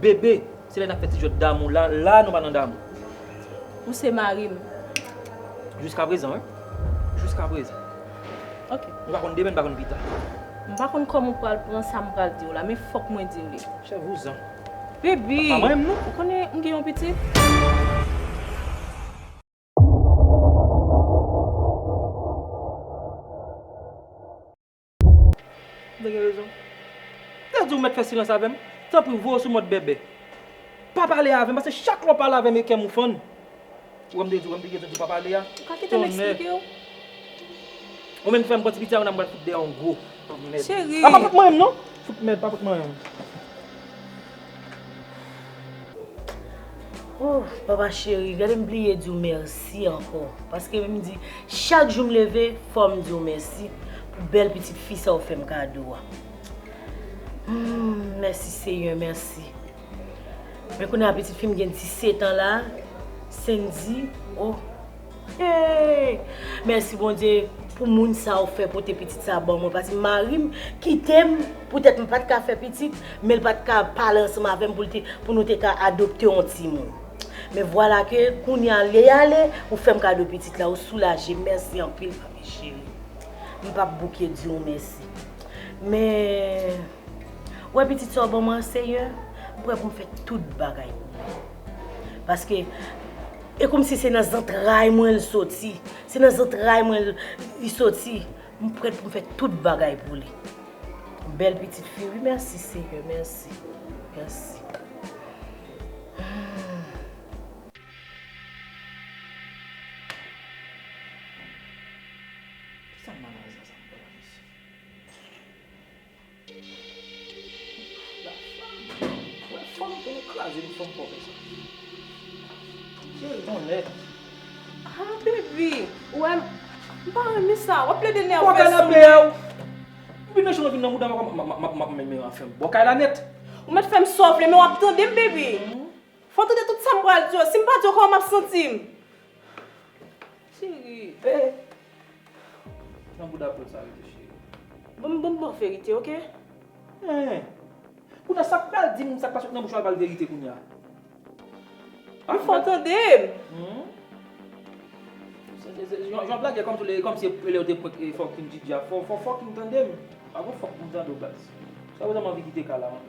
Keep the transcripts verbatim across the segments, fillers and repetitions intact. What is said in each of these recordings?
Bebe, se lè n ap fè ti jwèt damou la, la nou pa nan damou. Ou se mari m. Jiskaprezan, wi. Jiskaprezan. Ok. M pa konn demen, m pa konn pita. M pa konn kòman w pral pran sa m pral di w la, men fòk mwen di w li. Chè vouzan. Baby! Pa mwen menm, non? Ou konnen m gen yon pitit? Ou te gen rezon. Te di w mèt fè silans avè m. Tanpri, voye w sou mòd bèbè. Pa pale avè m, paske chak lè w pale avè m, e kè m ou fann. Ou wè m te di w, wè m te gen di w pa pale a. Ou ka kite m eksplike w? Ou menm fè m pran ti piti a, m pral fout dèyè yon gwo. Mèd. Cheri. A, pa fout mwen menm, non? Fout mèd, pa fout mwen menm. Oh, papa cheri, gade m bliye di w mèsi ankò. Paske m di, chak jou m leve, fò m di w mèsi pou bèl pitit fi sa w fè m kado a. Hmm, mèsi Seyè, mèsi. Men kounye a pitit fi m gen disèt an la, Sendy, oh, Hey! Mèsi Bondye pou moun sa ou fè pote pitit sa ban mwen. Paske mari m kite m poutèt m pa t ka fè pitit, men l pa t ka pale ansanm avè m pou l te, pou nou te ka adopte yon timoun. Men vwala ke kounye a li ale, ou fè m kado pitit la, ou soulaje. Mèsi anpil, papi cheri. M p ap bouke di w mèsi. Men, ou wè pitit sa w ban mwen an, Seyè, m prè pou m fè tout bagay pou ou. Paske e kòmsi se nan zantray mwen l soti. Se nan zantray mwen li soti. M prèt pou m fè tout bagay pou li. Bèl pitit fi, wi. Mèsi, Seyè. Mèsi. Mèsi. Sa m nan sa m pran la, mesye. La fanm, wè fanm pou nou kraze m fanm pòpè sa. Cheri, bon lè. Ah, baby, ou wè, m pa renmen sa. W ap plede nève Bò sou kanape mwen. a w. Ou vin nan chanm vin nan mouda m, m ap menmen anfen. Bò kay la nèt. Ou mèt fè m sa w vle, men w ap tande m, baby. Fò w tande tout sa m pral di w. Si m pa di w, kòman m ap santi m? Cheri. Eh. Nan bouda pòl sa rete, cheri. Ban m, ban m ba w verite, oke? Eh. Kounye a sa k pral di m, sa k pa sot nan bouch ou a pral verite kounye a. Ou fò tande m. Hmm. Se, se, se, jan, jan blage kòmsi, kòmsi lè yo te prank, eh, fucking Djidja. Fò, fò fucking tande m. Pa gon fòk pou m tande w, baz. Sa vle di m anvi kite kay la, man.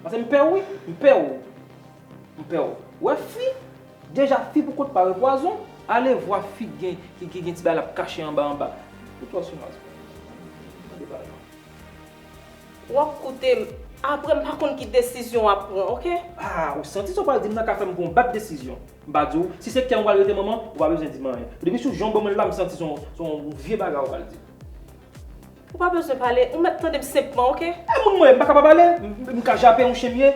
Paske m pè w, wi. M pè w. M pè w. Wè fi, deja fi pou kont pa wè pwazon, ale vwa fi ki gen, ki, ki gen ti bagay l ap kache anba, anba. Ou twò sou nòs. Tande bagay la. W ap koute m. Apre, m pa konn ki desizyon w ap pran, oke? Ah, ou santi sa w pral di m nan ka fè m pran yon bad desizyon. M pa di w, si se kè m pral rete manman, ou pa bezwen di m anyen. Depi sou jan w ban mwen l la, m santi se yon, se yon vye bagay ou pral di m. Ou pa bezwen pale, ou mèt tande m senpman, oke? E moun mwen, m pa ka pa pale, m, m ka jape yon chen m ye.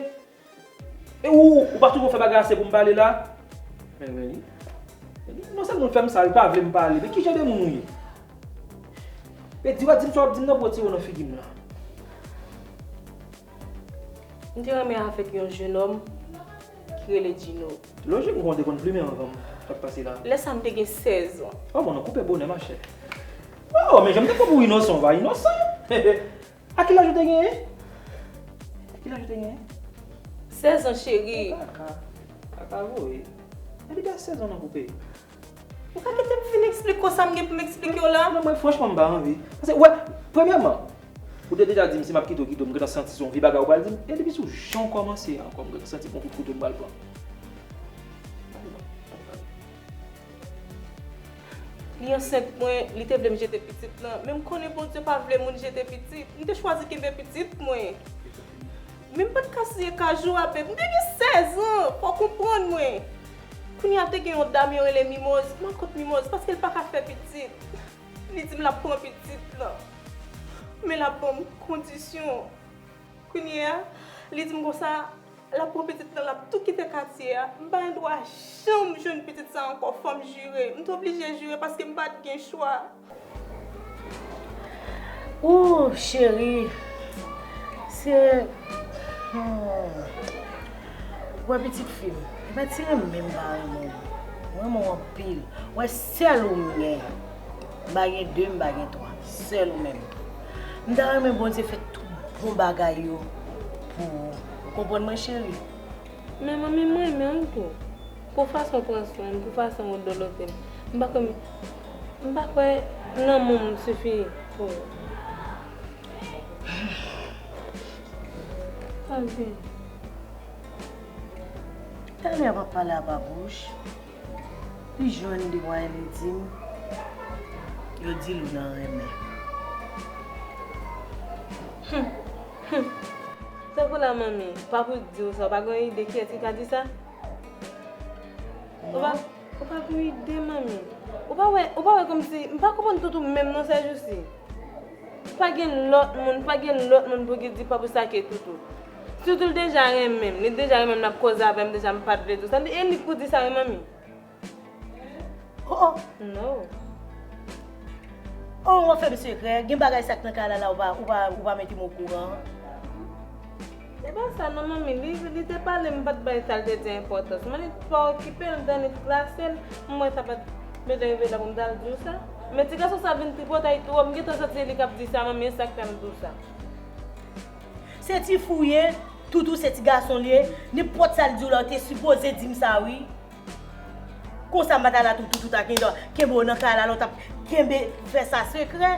E ou, ou pa toujou fè bagay ase pou m pale la? Men, men, li, men li, non sèlman l fè m sa, li pa vle m pale. Men ki jan de moun ou ye? E di w a di m sa w ap di m nan pou w tire w nan figi m la. M te renmen avèk yon jennonm ki rele Djino. Lojik, m konnen w te konn plimen anvan m. Sa k pase la? Lè sa m te gen sèz an. Oh, bon, nou koupe bonè, machè. Oh, men jan m te konn ou inosan, w pa inosan. A ki laj ou te genyen? A ki laj ou te genyen? Sèz an, cheri. Kaka. Kaka voye. Epi gade sèz an nan koupe. Ou ka kite m fin eksplike w sa m gen pou m eksplike w la? Non, mwen, franchman, m pa anvi. Paske, wè, premyèman, ou te deja di m si m ap kite w, kite w, m gentan santi se yon vye bagay ou pral di m. E depi sou jan w kòmanse a ankò, m gentan santi gon kout kouto m pral pran. Li ansent mwen, li te vle m jete pitit lan, men m konnen Bondye pa vle moun jete pitit. M te chwazi kenbe pitit mwen. Men m pa t ka siye kajou a, babe. M te gen sèz an, fò w konprann mwen. Kounye a te gen yon dam yo rele Mimoz, m al kot Mimoz, paske l pa ka fè pitit. Li di m l ap pran pitit lan. Men l ap ban m kondisyon. Kounye a, li di m konsa, l ap pran pitit lan, l ap tou kite katye a. M pa gen dwa janm jwenn pitit sa ankò, fò m jire. M te oblije jire paske m pa t gen chwa. Ooh, cheri, se, hmm, wè pitit fi m, e pa ti renmen m pa renmen w. M renmen w anpil. Wè sèl ou m gen. M pa gen de, m pa gen twa. Sèl ou menm. M ta renmen Bondye fè tout bon bagay yo pou ou. Ou Konprann mwen, cheri? Men manmi, mwen renmen w tou. Pou fason w pran swen m, pou fason w dolote m. M pa kwè, m pa kwè lanmou m sifi pou ou. Sa vle. Talè w ap pale a Papouch. Li jwenn de mwayen li di m, yo di l ou nan renmen. Tankou la manmi, Papouch di w sa, ou pa gen ide kiyès ki ka di sa? Ou pa, ou pa gen ide manmi. Ou pa wè, ou pa wè kòmsi, m pa konprann Toutou menm non sèjousi. Pa gen lòt moun, pa gen lòt moun pou ki di Papouch sa ke Toutou. Toutou l deja renmen m, li deja renmen m, l ap koze avè m deja, m pa t vle di w sa. E li k pou di sa wi manmi. Oh, oh. No. Oh, w ap fè m sekrè. Gen bagay sa k nan kay la la, ou pa, ou pa, ou pa mete m okouran. Se pa sa non manmi, li, li te pale m pa t bay sa l te di enpòtans. Mwen li pa okipe l, m t annik klase l, m wè sa pa t bezwen rive la pou m t al di w sa. Men ti gason sa vin tripotay twòp, m gentan santi se li k ap di sa manmi, e sa k fè m di w sa. Se ti fou ye, Toutou se ti gason l ye, nenpòt sa l di w la, ou te sipoze di m sa wi. Konsa m pa t al a Toutou, Toutou ta kenbe, kenbe w nan kay la, lè w t ap kenbe fè sa sekrè.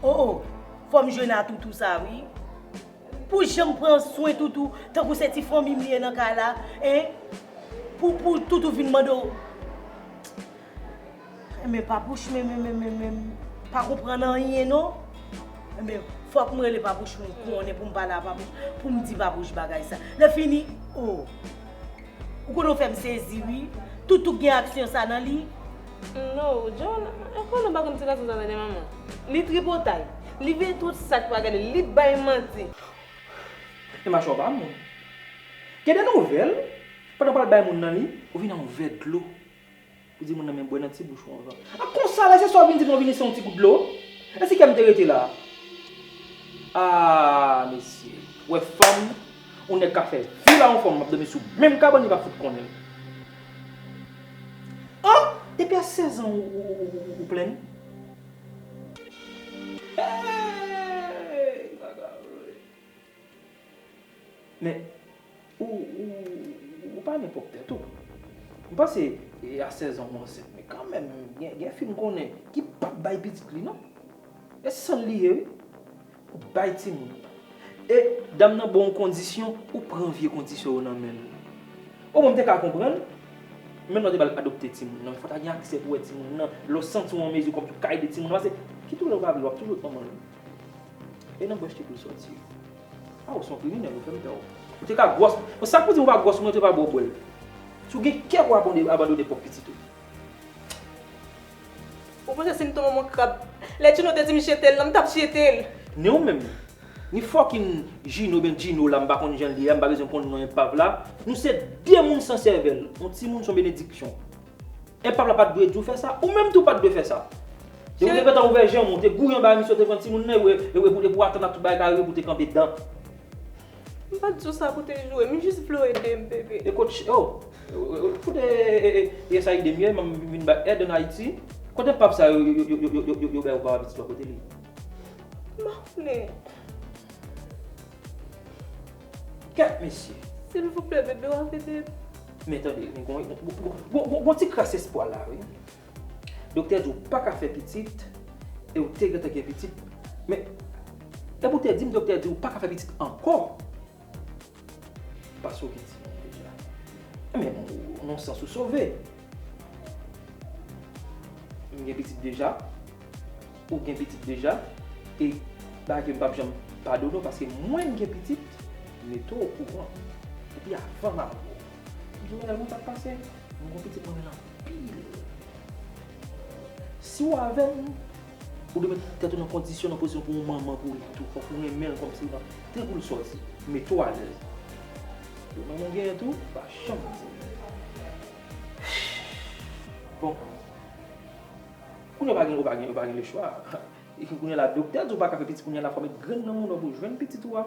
Oh, oh, fò m jwenn a Toutou sa wi. Pou jan m pran swen Toutou, tankou se ti fanmi m li ye nan kay la, en? Pou, pou Toutou vin mande w. Men Papouch, men, men, men, men, men, pa konprann anyen non. Men fòk m rele Papouch pou m konnen, pou m pale a Papouch, pou m di Papouch bagay sa. Lè fini, oh. Ou konnen w fè m sezi wi. Toutou gen aksyon sa nan li. No, John, e konnen w pa konn ti gason sa tande manman. Li tripotay. Li veye tout sa k pa gade, li bay manti. E mache w pa moun. Gen de nouvèl, pandan w pral bay moun nan li, ou vin ak yon vè dlo. Ou di moun nan men bwè nan ti bouch ou anvan. A konsa la, se sa w vin di m, ou vin se yon ti gout dlo? E si kè m te rete la? Ah mesye, wè fanm, yon nèg ka fè vil a yon fanm, m ap dòmi sou menm kabann, li pa fout konnen. Ah, depi a sèz an ou, ou, ou, ou, ou plenn? Hey, vagabon. Men, ou, ou, ou pa nenpòt tèt ou. M panse e a sèz an ou ansent, men kanmenm, gen, gen fi m konnen ki p ap bay pitit li non. E san l li ye wi. Ou bay timoun. E dam nan ba w yon kondisyon, ou pran vye kondisyon yo nan men l. Omwen m te ka konprann, menm lè w te ba l adopte timoun nan, men fò w ta gen aksè pou wè timoun nan, lè w santi w an mezi kòm ou ka ede timoun nan, paske kit ou lè ou pa vle, w ap toujou wè manman l wi. E nan bwèch tèt ou l sòti. A, ou se yon kriminèl, ou fè m pè w. Ou te ka gwòs, bon, sa k pou di m ou pa gwòs, mwen te pa ba w bwè l. Si w gen kè pou abandone, abandone pwòp pitit ou. Ou panse si m tonbe yon krab, lè Djino te di m jete l lan, m t ap jete l. Ni ou menm, ni fucking Djino oubyen Djino la, m pa konn jan l ye a, m pa bezwen konn non enpav la. Nou se de moun san sèvèl. Yon timoun se yon benediksyon. Enpav la pa t dwe di w fè sa, ou menm tou pa t dwe fè sa. Depi w te gentan ouvè janm ou, te gouye anba misye, w te pran timoun nan, e pou, e pou, e pou atann ak tout bagay ka rive pou w te kanpe dan. M pa t di w sa pou te joure, m jis vle w ede m, bebe. E kot, oh, e, e, e, kote, e, e, e, U S A I D m ye, m vin bay èd ann Ayiti. Kote pap sa yo, yo, yo bay ou papa pitit ou a, kote li? M pa konnen. Kèt mesye. Silvouplè, bebe, w ap ede m. Men tande, men gon, gon, gon, gon, gon ti kras espwa la, wi. Doktè di w pa ka fè pitit, e w te gentan gen pitit. Men, epi w te di m, doktè di w pa ka fè pitit ankò. Paske w gen timoun deja. Men, nan yon sans ou sove. M gen pitit deja, ou gen pitit deja, e bagay ke m p ap janm padone w, paske mwen m gen pitit, m mete w okouran. Depi avan m avè w. M di w, Renèl, mwen sa k pase, m gon pitit mwen renmen l anpil. Si w avè m, ou dwe met tèt ou nan kondisyon, nan pozisyon pou yon manman pou li tou. Fòk ou renmen l kòmsi nan te pou l sòti. Mete w alèz. Pou manman w genyen tou, pa janm di m. Bon. Kounye a w pa gen, w pa gen, w pa gen lechwa. Kounye a la, doktè di w pa ka fè pitit, kounye a la, fò w met grenn nan mouda w pou w jwenn pitit ou a.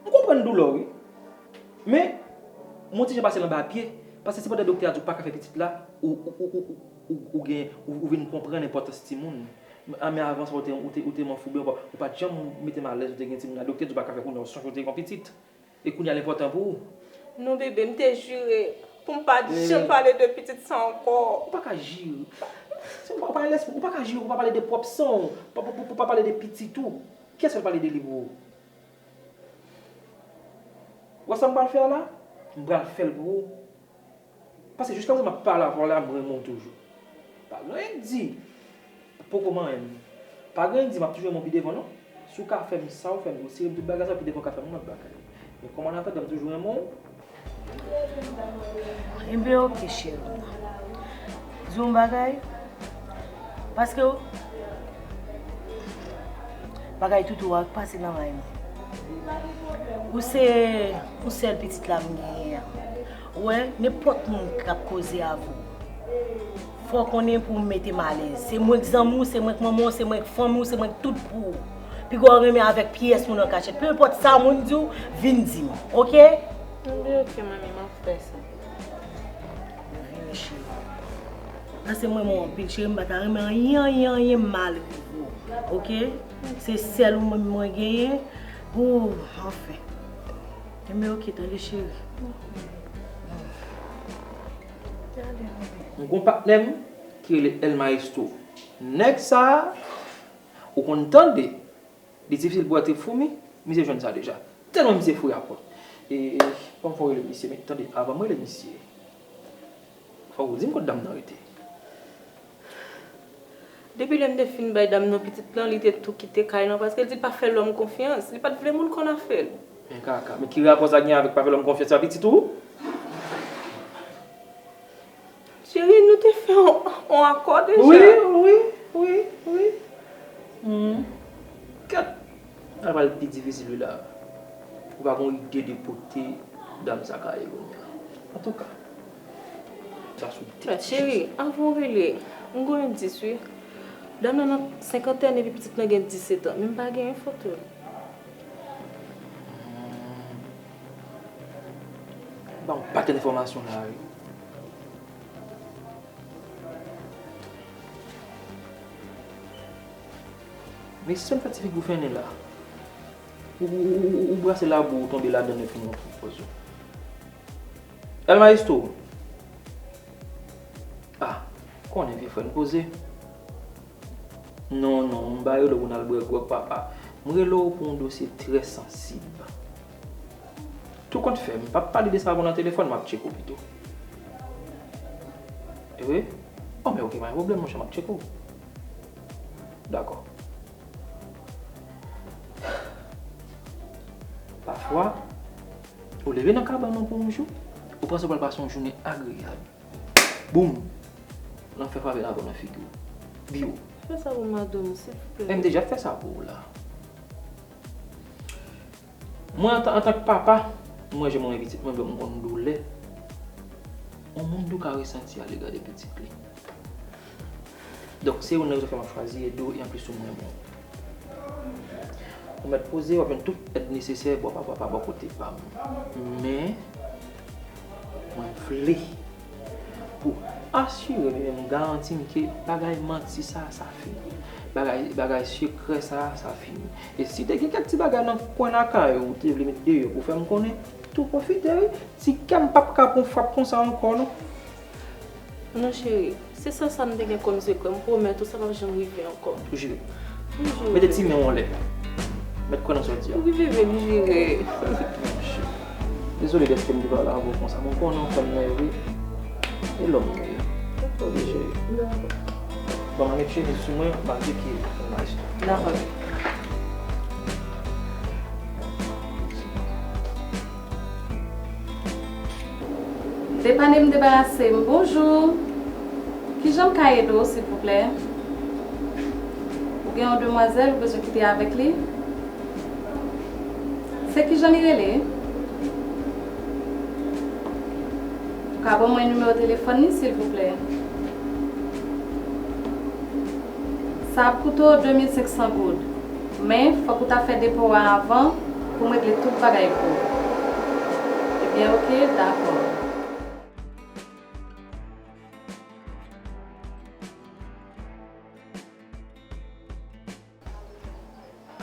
M konprann doulè w, wi. Men, m yon ti jan pase l anba pye. Paske se pandan doktè a di w pa ka fè pitit la, ou, ou, ou, ou, ou, ou gen, ou, ou vin konprann enpòtans timoun. A, men avan sa, ou te, ou te, ou te manfouben, ou pa, ou pa t janm mete m alèz, ou te gen timoun la, doktè di w pa ka fè kounye a, ou sonje ou te gen yon pitit. E kounye a l enpòtan pou ou. Non, bebe, m te jire pou m pa t janm pale de pitit sa ankò. Ou pa ka jire. Se ou pa, ou pa gen lespri, ou pa ka jire pou w pa pale de pwòp san w, pou, pou, pou, pou w pa pale de pitit ou. Kiyès fè l pale de li pou ou? Ou wè sa m pral fè a la? M pral fè l pou ou. Paske jiskaprezan m ap pale avè w la, m renmen w toujou. Pa gen anyen k di, poko manyen m. Pa gen anyen k di, m ap toujou renmen w pi devan, non. Si w ka fè m sa, w fè m, w sere m tout bagay sa, pi devan w ka fè m yon lòt bagay. Men kòm annatandan, m toujou renmen w. Enben, oke, cheri. Di w yon bagay. Paske w, bagay toutou a pase nan may mwen. Ou se yon sèl pitit la m genyen an. Ou wè, nenpòt moun k ap koze avè w, fò w konnen pou w mete m alèz. Se mwen k zanmi w, se mwen k manman w, se mwen k fanmi w, se mwen k tout pou ou. Piga w renmen avèk pyès moun an kachèt. Pe enpòt sa moun di w, vin di m. Oke? Enben, oke, manmi, m ap fè sa. Vini, cheri. Paske m renmen w anpil, cheri, m pa ta renmen anyen, anyen, anyen mal rive w. Oke? Se sèl ou menm mwen genyen. Ou, anfen. Enben, oke, tande, cheri. M gen yon patnè m ki rele El Maestro. Nèg sa a, ou konn tande, li difisil pou wè trip foumi, misye jwenn sa deja. Tèlman misye fou rapò. E, ban m fè w rele misye, men tande, avan m rele misye, fò w di m kot dam nan rete. Depi lè m te fin bay dam nan pitit lan, li te tou kite kay lan, paske l di l pa fè lòm konfyans. Li pa t vle moun konn afè l. Men kaka, men ki rapò sa gen avèk pa fè lòm konfyans, se pa pitit ou? Cheri, nou te fè yon, yon akò deja. Wi, wi, wi, wi. Hmm. Kèt. Sa pral pi difisil wi la. Ou pa gon ide de kote dam sa ka ye kounye a. Antouka, sa sou tèt. Cheri, avan w rele, m gon endis wi. Dam nan nan senkantèn epi pitit lan gen disèt an, men m pa gen foto l. Hmm. Ba yon pakèt enfòmasyon la wi. Men si se yon fè ti figi w fennen la. Ou, ou, ou, ou, ou brase labou, ou tonbe ladann, epi nou pran pòz ou. El Maestro. Ah, konnen vye frè n poze. Non, non, m pa rele w pou n al bwè gwòg, papa. M rele w pou yon dosye trè sansib. Tou kont fè, m p ap pale de sa avan nan telefòn, m ap tcheke w pito. E vre? Oh, men oke, pa gen pwoblèm, monchè, m ap tcheke w. Dakò. Pafwa, ou leve nan kabann ou pou yon jou, ou panse w pral pase yon jounen agreyab. Boum! Lanfè frape lavi w nan figi w. Biwo. Fè sa pou madanm ou, silvouplè. Men m deja fè sa pou ou la. Mwen, antan, antank papa, mwen, jan mwen renmen pitit mwen, m konn doulè yon moun dou ka resanti alega de pitit li. Donk, se youn nan rezon fè m ap chwazi ede w, e anplis ou mwen bon. Ou mèt poze, w ap jwenn tout èd nesesè bò pa bò pa bò kote pa m. Men, mwen vle pou asire m, men m garanti m ke bagay manti sa, sa fini. Bagay, bagay sekrè sa, sa fini. E si te gen kèk ti bagay nan kwen lakay ou, ou te vle met deyò pou fè m konnen, tou pwofite wi. Ti kè m p ap ka pran frap konsa ankò non. Non, cheri, se sèl sa m te gen kòm sekrè. M pwomèt ou sa p ap janm rive ankò. Ou jire? M jire. Mete ti men w anlè. Mèt kwè nan sa w di a. Wi, bebe, m jire. Dezole dèske m te pale avè w konsa. Mwen konnen w fè m nève. E lòm mwen ye. Dakò, cheri. Dakò. Bon, mwen met chemiz sou mwen, m al tcheke. Dakò. Depane m, debarase m. Bonjou. Kijan m ka ede w, silvouplè? Ou gen yon demwazèl ou bezwen kite avèk li? Se kijan li rele? Ou ka ban mwen nimewo telefòn li, silvouplè? Sa ap koute w de mil senk san goud. Men, fòk ou ta fè depo a avan pou m regle tout bagay pou ou. Ebyen, oke, dakò.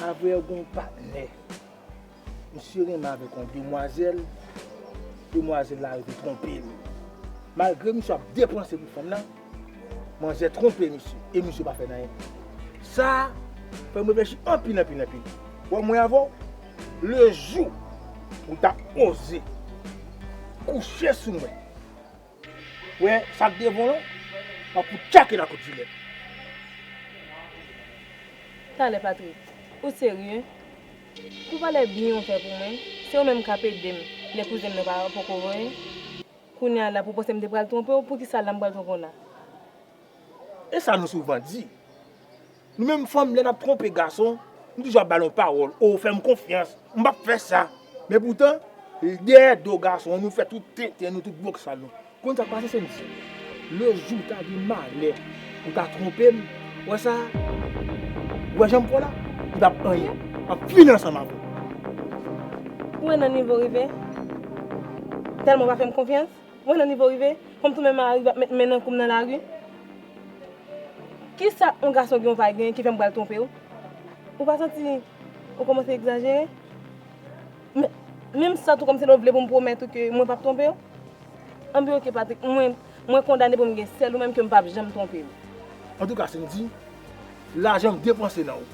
Avè gon patnè. Misye renmen avèk yon demwazèl, demwazèl la rive twonpe l. Malgre misye ap depanse pou fanm nan, manzè twonpe misye, e misye pa fè n anyen. Sa fè m reflechi anpil, anpil, anpil. Wè mwen avè w, lejou ou ta oze kouche sou mwen, wè sa k devan w lan, m ap fout tchake l ak kout jilèt. Talè, Patrick, ou serye? Pou valè byen ou fè pou mwen, se ou menm k ap ede m lè kouzen m nan pa poko voye. Kounye a la pou w panse m te pral twonpe w, poukisa la m pral twonpe w la? E sa nou souvan di. Nou menm fanm, lè n ap twonpe gason, nou toujou ap ba l yon pawòl, o, fè m konfyans, m p ap fè sa. Men poutan, dèyè do gason an, nou fè tout tenten nou, tout bòksal nou. Konn sa k pase, Sendy? Lejou ta gen malè ou ta twonpe m, wè sa, wè jan m fè w la, li p ap anyen, m ap fini ansanm avè w. Ou wè nan nivo w rive? Tèlman w pa fè m konfyans. Ou wè nan nivo w rive? Fanm tou menm a rive ap met men nan kou m nan lari. Kisa yon gason gen ou pa genyen ki fè m pral twonpe w? Ou pa santi ou kòmanse egzajere? Men, menm sa tou kòmsi lè w vle pou m pwomèt ou ke mwen p ap twonpe w? Anben oke Patrick, mwen, mwen kondane pou m gen sèl ou menm ke m p ap janm twonpe w. Antouka Sendy, lajan m depanse nan ou.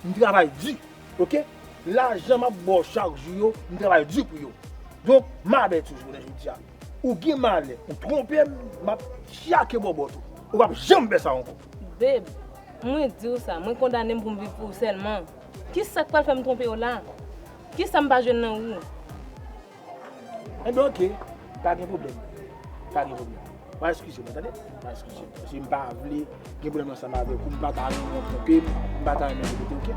M travay di, oke? Lajan m ap ba w chak jou yo, m travay di pou yo. Donk, m avèti w jounen jodi a. Ou gen malè, ou twonpe m, m ap tchake bòbòt ou. Ou p ap janm fè sa ankò. Babe, mwen di w sa, mwen kondane m pou m viv pou ou sèlman. Kisa k pral fè m twonpe w la? Kisa m pa jwenn nan ou? Enben oke, pa gen pwoblèm. Pa gen pwoblèm. W a eskize mwen, tande? W a eskize mwen. Paske m pa vle gen pwoblèm ansanm avèk ou, m pa ta renmen w twonpe m, m pa ta renmen nou rete, oke?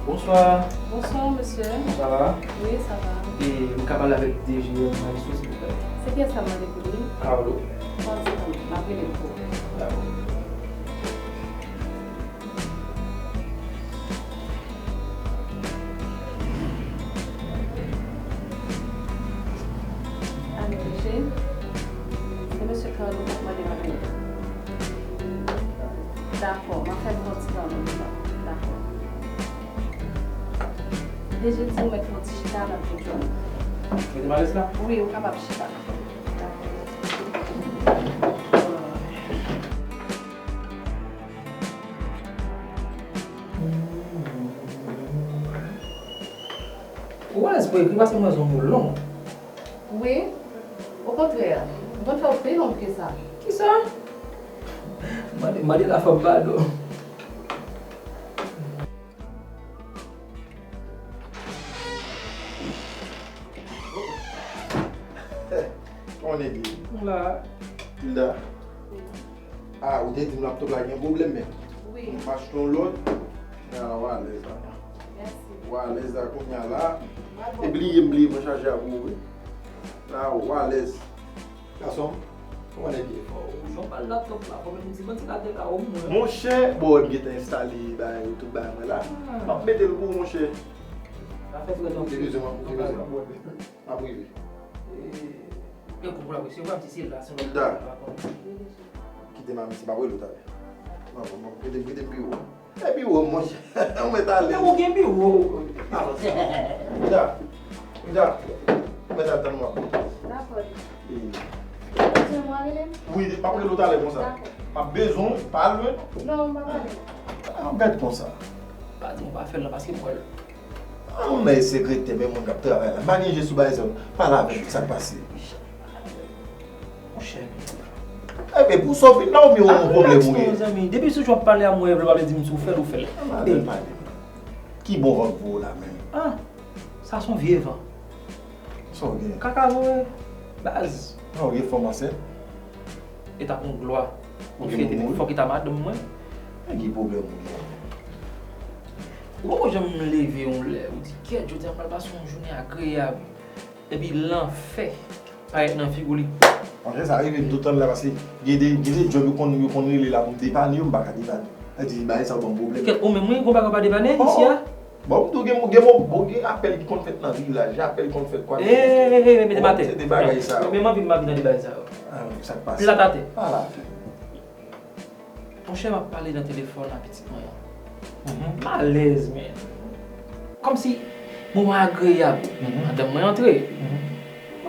Bonsoir. Bonsoir, monsieur. Sa va? Oui, ça va. E m ka pale avèk D G M Maestro, silvouplè? Se kiyès sa m mande pou li? Carlo. Bon, se bon, m ap rele l pou ou. Dakò. Alo, Roger? Se mesye Carlo k ap mande m apele. Dakò, m ap fè l pran ti tan nan li la. Dakò. Deje di w mèt fè yon ti chita nan bidon. Mete valèz la? Wi, ou kapab chita. Dakò. Ou alèz pou ekri paske m wè zong ou long. Wi. Okontrè, m konn fè w pi long ke sa. Kisa? Mande, mande la fanm padon. Kòman nèg ye? M la. Tilda. Ah, ou te di m laptop la gen pwoblèm, men. Wi. M achte yon lòt. Ah, w alèz la. Mèsi. W alèz la kounye a la. E bliye m bliye pran chajè a pou ou, wi. La, w alèz. Gason, kòman nèg ye? Fò ou jan pral laptop la, fò m di vantilatè la omwen. Monchè, bon, m gentan enstale bagay yo, tout bagay mwen la. Ah. M ap mete l pou ou, monchè. Sa fè trè tan. Ou te bezwen m, ou te bezwen m. M ap rive. E, e, koup la, mesye, w ap di se la, se lòt. Hilda. Kite m a misye, m ap rele w talè. Non, non, non, kite, kite m pi wo. E biwo m, monchè. Ou mèt ale. Men ou gen biwo. Mida, Mida, ou mèt al tann mwen. Dakò. Wi, m ap rele w talè konsa. M ap bezwen w, pa lwen. Non, m ap ale. An gad konsa. Pa di m pa fè l non, paske m wè l. An, ou nan sekretè, men moun k ap travay la. Pa gen je sou bagay sa yo. Pale avè l, sa k pase? Monchè. Ebyen, pou sa w vin la oubyen ou gen yon pwoblèm ou ye? Zanmi, depi sou jan w ap pale a mwen, vle pa vle di m si w fè l ou fè l. Pale, pale. Ki bò van k voye w la menm? Ah, sa se yon vye van. Sa w gen? Kaka voye. Baz. An, ou gen fanm ansent? E t ap yon glwa. Ou gen moun ou ye? Fòk e ta madanm mwen. Men ki pwoblèm ou gen? Ou poko janm leve yon lè, ou di, kèt, jodi a m pral pase yon jounen agreyab. Epi lanfè parèt nan figi w li. Monchè, sa rive m tou tan la paske gen de, gen de djòb yo konn, yo konn rele la pou m depann yo, m pa ka depann. Sa di bagay sa yo ban m pwoblèm. Kèt, ou menm wi, gon bagay w pa depann isi a? Bon, m tou gen, gen, bon, bon, gen apèl ki konn fèt nan vilaj, gen apèl ki konn fèt kwa. Hey, hey, hey, hey, mete atè. Se de bagay sa yo. Men m anvi m anvi nan de bagay sa yo. Ah, sa k pase? Plat atè. Pa la. Monchè, m ap pale nan telefòn a pitit mwen an. M alèz, men. Kòmsi moman agreyab. Madanm mwen antre.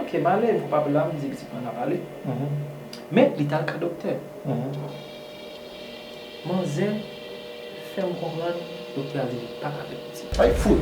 Ok, m ale, m koupe apèl la, m di pitit mwen n a pale. Men, li t al ka doktè. Manzè fè m konprann doktè a di li pa ka fè pitit. Ay, fout!